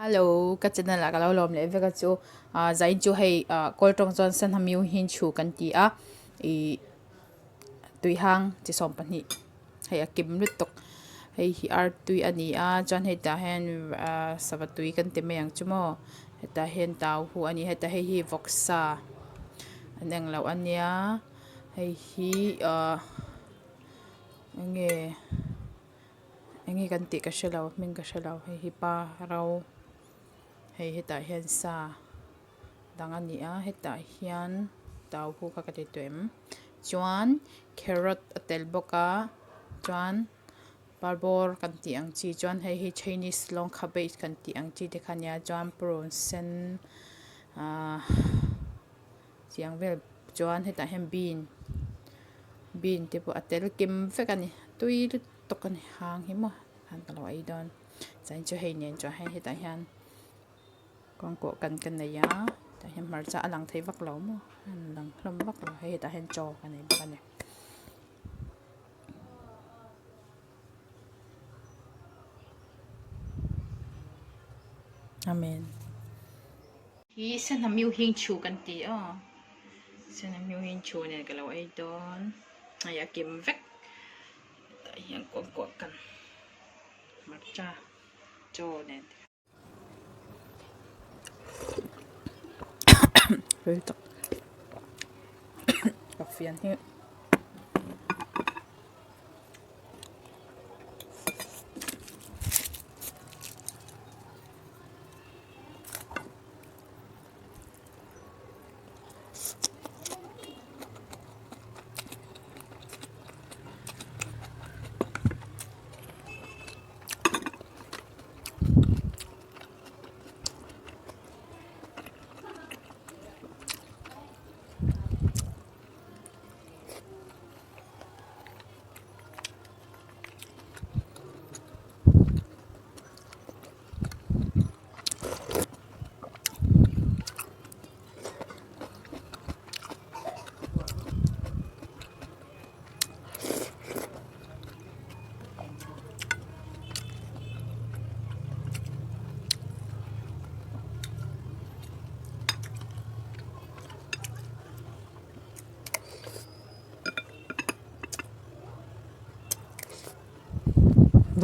Hello ka channel ah ka lo lawm leh vek a chu ah zain chu hei ah kawl tawng chuan sangha miu hin chhu kan ti a ih tuihang chi 12 hei a kim lutuk hei hi artui a ni a chuan hetah hian ah sava tui kan ti mai ang chu maw hetah hian tau hu a ni hetah hei hi vawksa an englo a nia hei hi ah eng nge. Enge kan tih ka hre lo hming ka hre lo hei hi pa ro hei hetah hian sa dang a ni a hetah hian tau hu kha ka ti tawh em chuan carrot a tel bawk a chuan parbawr kan tih ang chi chuan hei hi chinese long cabbage kan tih ang chi te kha a nia chuan purun sen ahh chiang vel chuan hetah hian bean bean te pawh a tel kim vek a ni tui lutuk. tawk a ni hang hi maw khan ka lo ei dawn chuan chu hei nen chuan hei hetah hian kawngkawh kan ka nei a tah hian hmarcha a lang thei vak lo maw a lang hlawm vak lo hei hetah hian chaw ka nei bawk a ni. Amen. Hi sangha miu hing chhu kan ti aw sangha miu hing chhu nen ka lo ei dawn hei a kim vek. Tah hian kuangkuah kan hmarcha chaw nen te rei tak ka fian hi.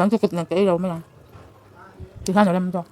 Dang chu kut nen ka ei lo mai ang tikhian a rem zawk.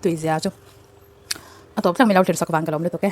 tui zia chu. A tawp thleng min lo thlir sak vang ka lawm lutuk e.